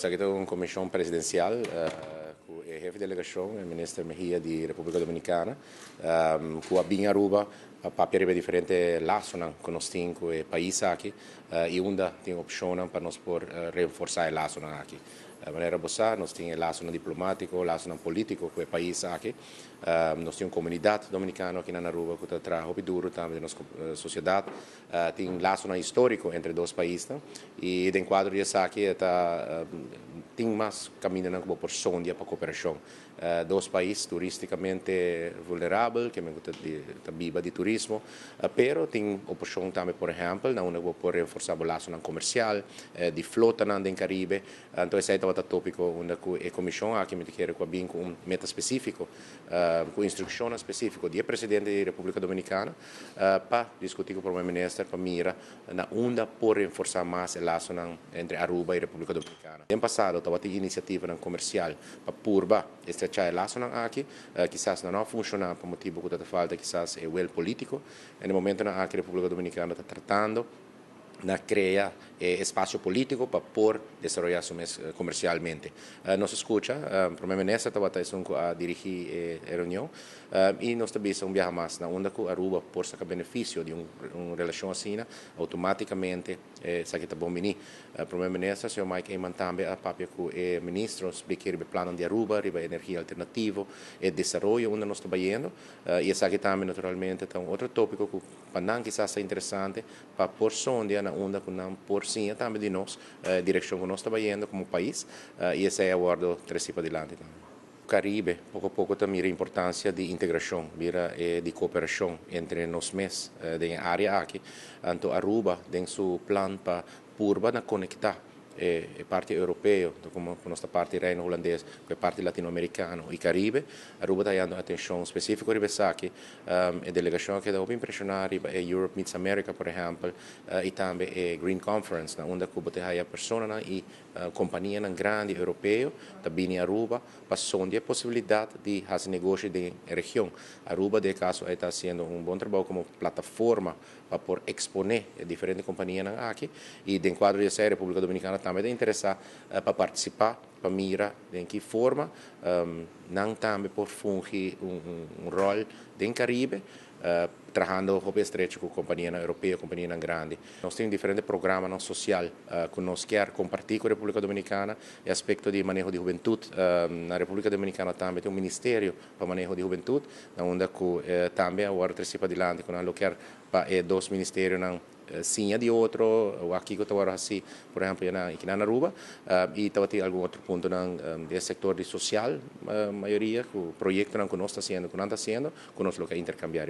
Esaki ta un comision presidencial cu e hefe di delegacion, e minister Mejia di Republica Dominicana, cu a bin Aruba pa papia riba diferente lasonan cu nos tin cu e pais aki y unda tin opcionnan pa nos por reforsa e lasonan aki. Manera bo sa, nos tin e lasonan diplomatico, lasonan politico cu e pais aki. Nos tin un comunidad dominicano aki na Aruba cu ta traha hopi duro tambe den nos sociedad. Tin lasonan historico entre dos paisnan y den cuadro di esaki ta tin mas camindanan cu bo por sondia pa cooperacion. Dos pais turisticamente vulnerabel, cu ta biba di turismo, pero tin opcion tambe, por ehempel, na unda bo por reforsa bo lasonan comercial, di flotanan den Caribe. Anto esey tabata topico unda cu e comision aki, mi ta kere, cu a bin cu un meta specifico, cu instruccion specifico di presidente di Republica Dominicana pa discuti cu prome minister pa mira na unda por reforsa mas e lasonan entre Aruba y Republica Dominicana. Den pasado tabatin iniciativanan comercial pa purba estrecha e lasonan aki, kisas no a funciona pa motibo cu ta falta kisas e will politico. Na momentonan aki Republica Dominicana ta tratando na crea espacio politico pa por desaroya su mes comercialmente. Nos a scucha, prome minister tabata esun cu a dirigi e reunion y nos ta bisa un biaha mas na unda cu Aruba por saca beneficio di un relacion asina, automaticamente esaki ta bon bini. Prome minister, señor Mike Eman, tambe a papia cu e ministro, splica riba plan di Aruba, riba energia alternativo, e desaroyo unda nos ta bayendo, y esaki tambe naturalmente ta un otro topico cu pa nan kisas ta interesante pa por sondia na unda cu nan por siña tambe di nos direccion cu nos ta bayendo como pais, y esey a wordo treci padilanti tambe. Caribe, poco poco ta mira importancia di integracion, mira di cooperacion entre nos mes den area aki. Anto Aruba, den su plan pa purba na conecta e parti europeo, como nos parti Reino Hulandes, e parti latinoamericano y Caribe, Aruba ta dando atencion specifico riba esaki. E delegacion a keda impresiona riba e Europe Meets America, por ehempel, y tambe e Green Conference, na unda cu bo ta haya personanan y companianan grandi europeo ta bini Aruba pa sondia e posibilidad di haci negoshi den region. Aruba, den caso, ta haciendo un bon trabou como plataforma pa por expone diferente companianan aki y den cuadro di esey Republica Dominicana tambe ta interesa pa participa, pa mira den ki forma nan tambe por fungi un rol den Caribe, trahando hopi estrecho cu companianan europeo, companianan grandi. Nos tin diferente programanan social cu nos kier comparti cu Republica Dominicana, e aspecto di maneho di hubentud. Na Republica Dominicana tambe tin un ministerio pa maneho di hubentud, na unda cu tambe awor treci padilanti cu nan lo kier pa e dos ministerionan siña di otro, o aki cu awor asina, por ehempel, na aki na Aruba, y tin algun otro puntonan di sector di social, mayoria, cu proyectonan cu nos ta haciendo, cu nan ta haciendo, cu nos lo kier intercambia.